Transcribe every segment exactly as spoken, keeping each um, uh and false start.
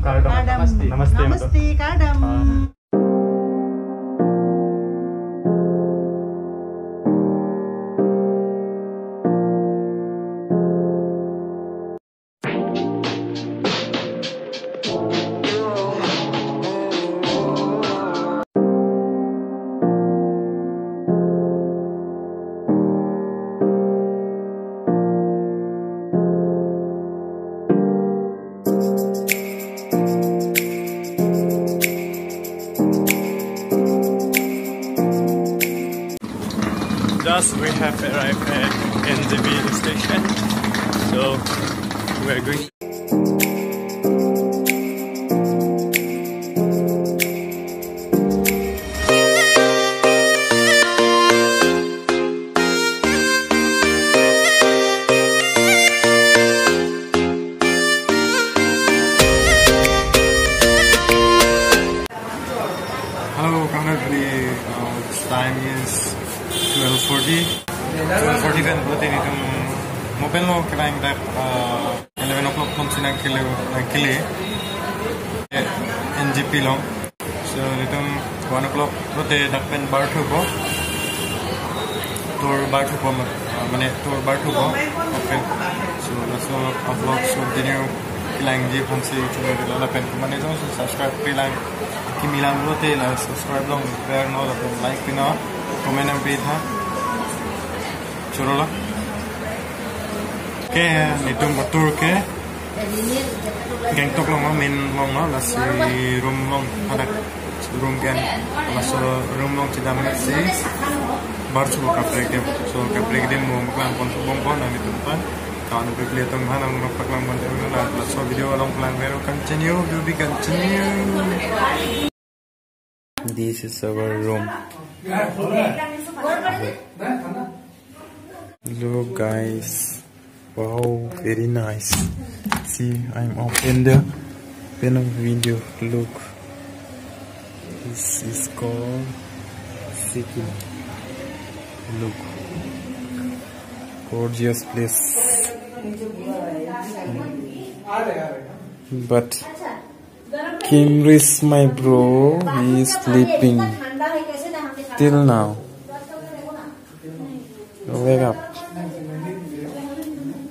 Kardom. Kardom. Namaste. Namaste, Namaste, madam. Kardom. Ah. Just we have arrived at N J P station, so we are going. Hello, welcome everybody. Uh, its time is twelve forty. Twelve forty pen pulote nelitum mo pen lo kelang dak, uh, eleven o'clock pen si nangkele, nangkele. Eh, N J P along. So, nelitum one o'clock pulote dak pen bar thupo. Tour bar thupo ma-, uh, mane tour bar thupo. Okay. So, laso vlogs continue. Kelangji aphansi channel lapen kumane jongsi subscribe pilang, kimi lang pulote la subscribe long, share non, lapen like pinon, comment nangpitha. Choro lo. Okay, nelitum atour ke Gangtok along lo, main along lo, lasi room along hadak. Room ke-en, laso room along chedam si bar thupo kaprek adim. So kaprek adim mo paklang pon thupo, nanglitum aphan. Kawan pipli atum aphan nangpaklang pon thupo, laso video along paklangver, continue, to be continue. This is our room. Look, guys. Wow, very nice. See, I'm open the, open the window. Look. This is called Sikkim. Look. Gorgeous place. But Kimrish, my bro, he is sleeping till now. Wake up.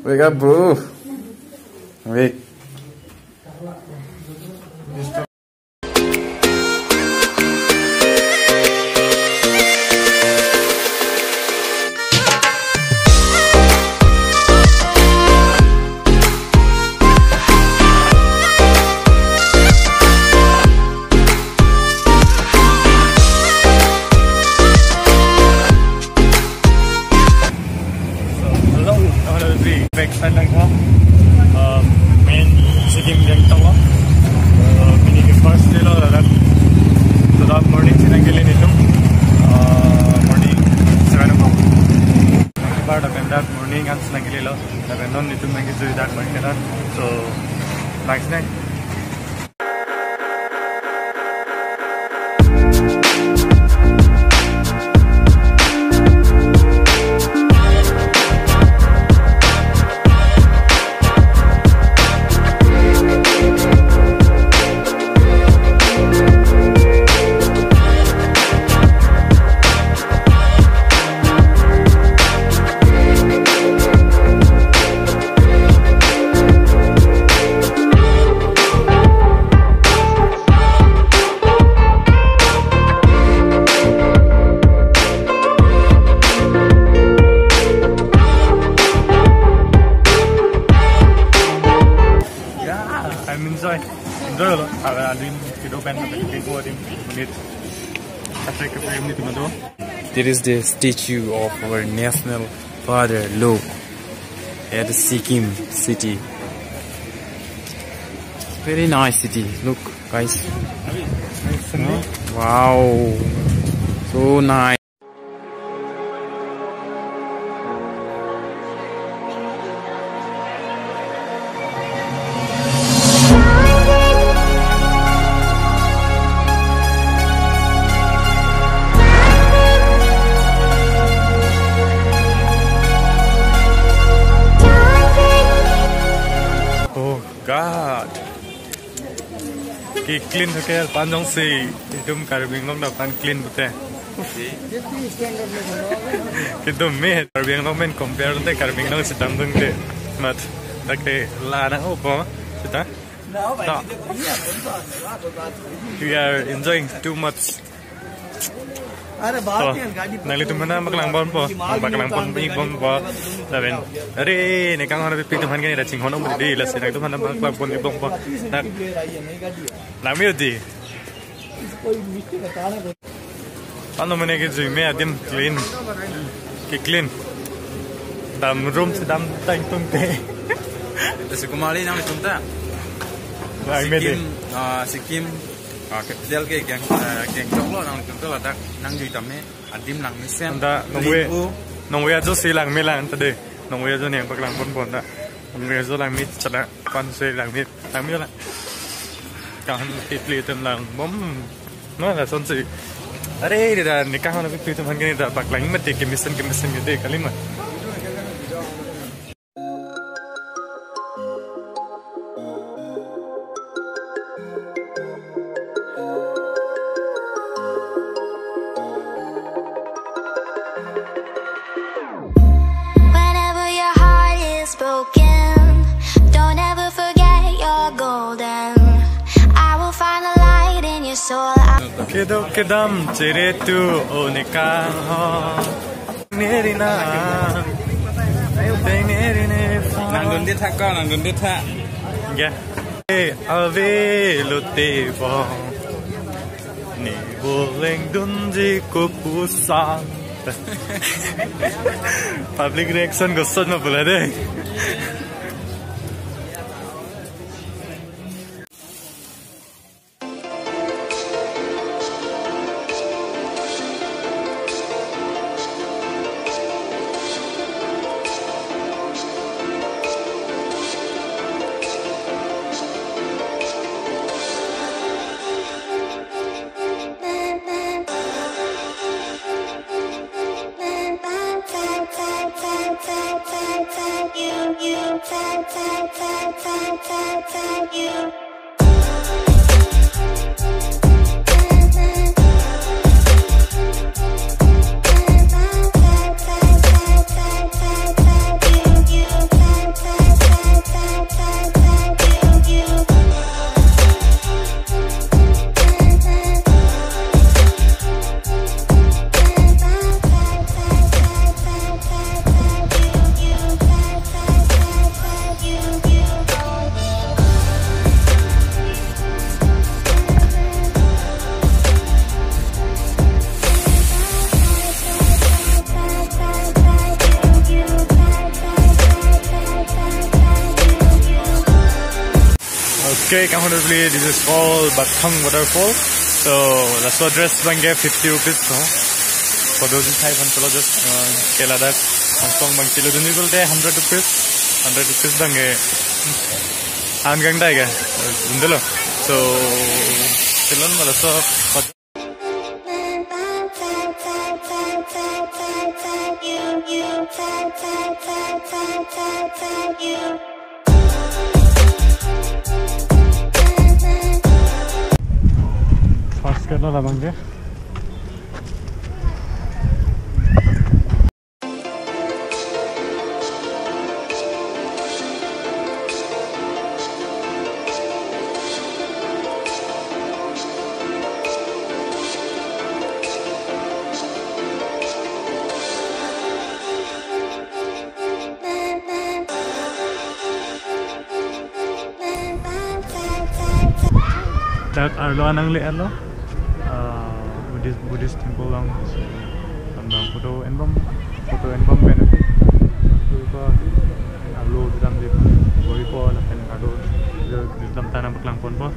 Wake up, bro. Wake. So, hello, hello, everybody. Back side lang ha. Uh, main Sikkim Gangtok lo. Uh, pini ke first day lo ladak. So, dak morning si nangkele nelitum. Uh, morning seven o'clock. Bar dak pen dak morning kan si nangkele lo. Dak pen non nelitum nangkejui dak morning kan. So, nice day. Yeah, I'm enjoy. Enjoy lo. Ada alim kedo pen ke ko adim menit. Kaprek kaprek menit mado. There is the statue of our national father, look, at Sikkim city. Very nice city. Look, guys. Wow. So nice. Oh God. Ki clean thake, pan jongsi itum Karbi Anglong ta pan clean pute. Kintu me Karbi Anglong pen compare te Karbi Anglong si damdun te. Mat, lake la nang-opo sita. Ta. We are enjoying too much. To, nanglitum aphan paklang ponpo, paklang pon-ik ponpo. Lapen, are, ne kanghon apipi atum aphan ke ne ra chinghon om di, lasi nangtum aphan paklang pon-ik ponpo. Tak. Langme di. Ano mane ke jui me adim clean. Ke clean. Dam room si dam tang tung te. Lasi komat nanglitum ta. Langme di. Sikkim, ah, Sikkim, ah, capital ke Gang, ah, Gangtok lo, nanglitum ta ladak nangjui tame. Adim langmesen. Anta nongve, ri-o. Nongve ajo si langme lang ta de. Nongve ajo ne paklang ponpo ta. Nongve ajo langme chala pan si langme, langme lang. Kanghon apipi atum lang bom. No, lasonsi. Are, de ta ne kanghon apipi atum aphan ke ne ta paklang mati kemesen kemesen ke de kalima. Whenever your heart is broken, don't ever forget you're golden. I will find the light in your soul. I Kedok kedam chere tu o ne kanghon. Nerina. Nerina. Nangdun di thak ko, nangdun di thak. Ya. Eh, ave lote bong. Ne boleng dunji kopusang. Public reaction gosot ma pula de. Okay, come on, please. This is called Bathang Waterfall. So, laso dress abang ke fifty rupees ho. Photo si thai phan chalo just, uh, ke ladak angsong abang chilodun pulote hundred rupees. Hundred rupees abang ke. An gang dai ke. Undelo. So, chilon ma laso. First ke lo labang ke. Dak arlo anang le arlo. Ah, Buddhist, Buddhist temple along. Tangdang photo enbom, photo enbom pen. Arlo dam di boi po lapen arlo dam ta nangpaklang ponpo.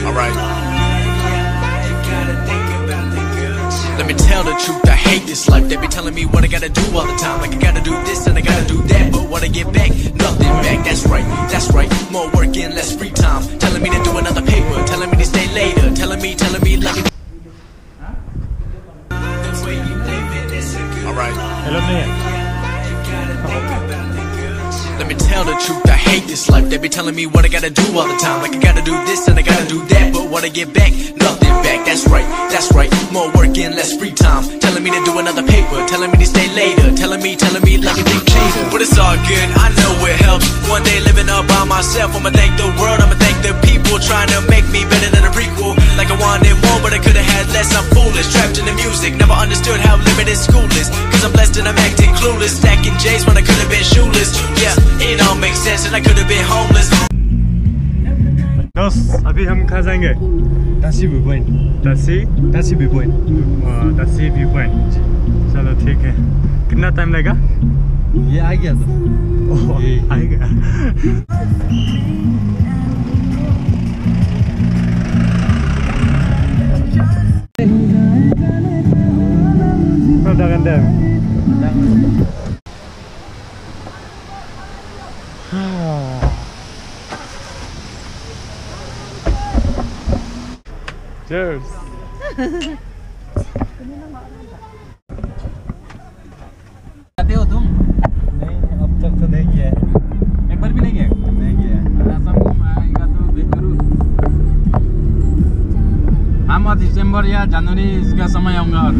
All right. Let me tell the truth, I hate this life. They be telling me what I gotta do all the time. Like I gotta do this and I gotta do that. But what I get back, nothing back. That's right, that's right. More work and less free time. Telling me to do another paper. Telling me to stay later. Telling me, telling me like a All right. Hello, man. Let me tell the truth, I hate this life. They be telling me what I gotta do all the time. Like I gotta do this and I gotta do that. But what I get back, nothing back. That's right, that's right. More work and less free time. Telling me to do another paper. Telling me to stay later. Telling me, telling me like a dictator. But it's all good, I know it helps. One day living all by myself. I'ma thank the world, I'ma thank the people trying to make me better than a prequel. Like I wanted more, but I coulda had less. I'm foolish, trapped in the music. Never understood how limited school is. Cause I'm blessed and I'm acting clueless. Stacking J's when I coulda been shoeless. Yeah, it all makes sense, and I coulda been homeless. दोस्त, अभी हम कहाँ जाएंगे? तासी view point। तासी? तासी view point। हाँ, तासी view point। चलो, ठीक है। कितना टाइम लगेगा? ये आ गया तो। ओह, ये। आ गया। Product and them. Cheers. आते हो तुम? नहीं, अब तक तो नहीं किया है। एक बार भी नहीं किया? नहीं किया है। अच्छा, सब तुम आएगा तो वेट करो। हम और दिसंबर या जनवरी इसका समय आऊंगा और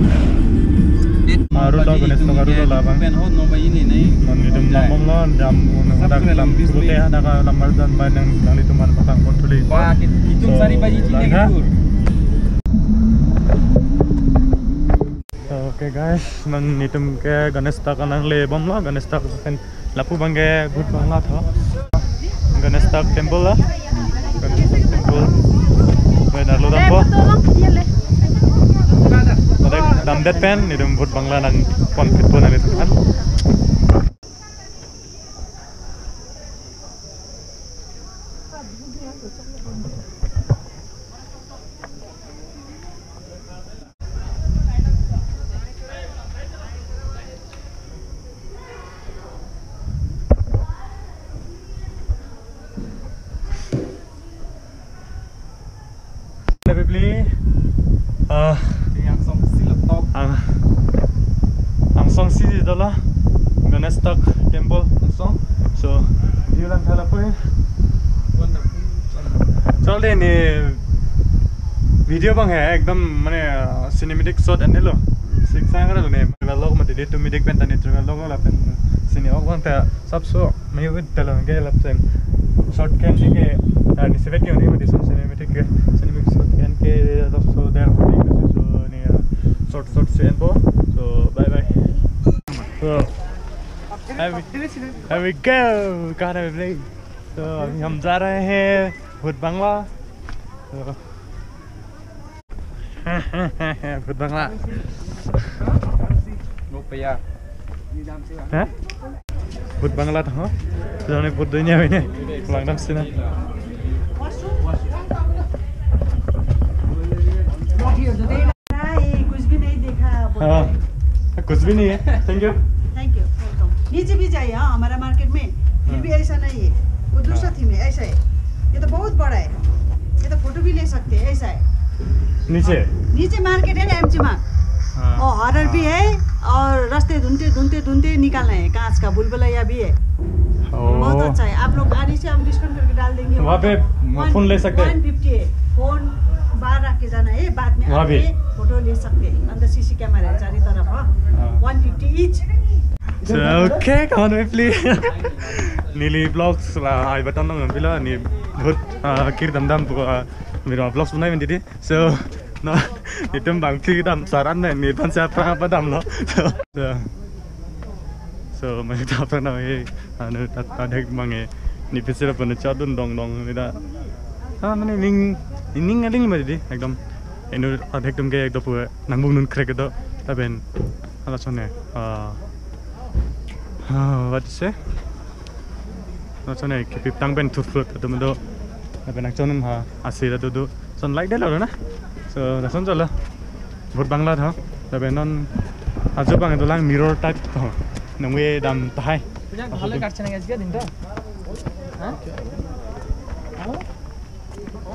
date aru lo Ganesh Nagar aru lo labang. Open हो नौ बजे नहीं, नहीं। Non nelitum pon, labang lo, dam, सब dak, dam, lambis pute, dah ka lambar dan ba nang, nanglitum aphan pon thuli. Wah, ki-, kitum so, sari baji chini langha. Kitur. So, okay guys, non nelitum ke Ganesh tak nangle bomlo, Ganesh tak pen lapu abangke Bhut Bangla tho. Ganesh tak temple lo. Ganesh tak temple. Pen arlo dampo. Pada damdet pen nelitum Bhut Bangla nangpon phitpo nanglitum aphan. Bibli, ah, Angsong si laptop. Ang, angsong si dolo, Ganesh tak temple. Angsong. So, view lang thala poi. Wonderful. Chal de ne video abang hai, ekdom mane, ah, cinematic shot ane lo. Sik sang lo ne. Vlog mati de tumi dik pen tani vlog lo lapen sini ok bang ta sab so mayu wit talo ke lapen shot kan ke, ah, ni sebek ke ni mati so cinematic ke, cinematic shot kan ke sab so der so ni, ah, shot shot se enpo. So bye bye. So, here we, here we go. कहाँ है भाई? तो अभी हम जा रहे हैं भूत बंगला। तो भूत बंगला। रुपया। हैं? भूत बंगला तो, हाँ? तो हमने भूत दुनिया में नहीं, langdam sini. नहीं, कुछ भी नहीं देखा बोलते हैं। हाँ, कुछ भी नहीं है। Thank you। Thank you, welcome। नीचे भी जाइए, हाँ, हमारा मार्केट में फिर भी हाँ। ऐसा नहीं है, वो दूसरा हाँ। थीम है, ऐसा है। ये तो बहुत बड़ा है, ये तो फोटो भी ले सकते हैं, ऐसा है। नीचे? नीचे मार्केट है ना, एमजी मार्ट। हाँ। और हॉरर भी हाँ। है, और रास्ते ढूंढते, ढूंढते, ढूंढते निकालना है, कांच का भूलभुलैया भी है। ओ। बहुत अच्छा है, आप लोग आने से हम डिस्काउंट करके डाल देंगे। वहाँ पे वन, फोन ले सकते हैं? वन फिफ्टी है, फोन बाहर रख के जाना है, बाद में वहाँ भी? आके फोटो ले सकते हैं। अंदर सीसी कैमरा है चारों तरफ, हाँ। हाँ। One fifty each. So, okay, come on, please. Neli vlogs la ai batan nang pila ni bhut, ah, kir dam dam, ah, mira vlogs banai mandi di. So, no, itum bang kir dam saran na ni pan sa pra apa dam lo. So, so, so, mai ta pra na he, anu ta ta dek mange ni pisir apa ni chadun dong dong ni da. Ah, mane ning, ning aling mandi di, ekdom. Inu adhek tum ke ekdom pu nangbung nun krek do. Lapen hala chone, ah, ah, what to say? Hala chone kipip tang pen thut thut atum do. Lapen nang chonum ha asi do do. Son like de lo na. So, lason cholo. Bhut Bangla tho. Tabe non ajo abang dolang mirror type to. Nangve dam tahai. Punya hale kar chenang aja din to. Hah?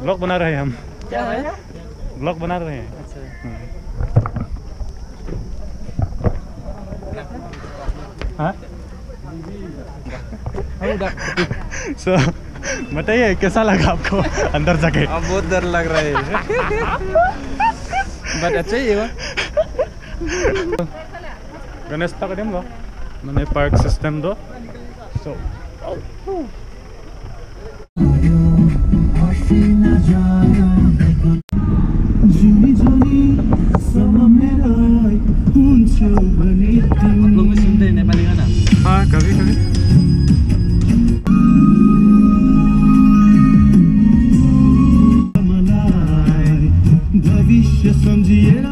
Vlog bana rahe hain hum. Kya hai? Vlog bana rahe hain. Acha. Hmm. Hah? So, बताइए, कैसा लगा आपको अंदर जाके? अब बहुत डर लग रहा है। But अच्छा ही है। Ganesh tak dem lo. Mane park system do. So, आप लोग भी सुनते हैं नेपाली गाना? हाँ, कभी कभी। भविष्य सम्झिएर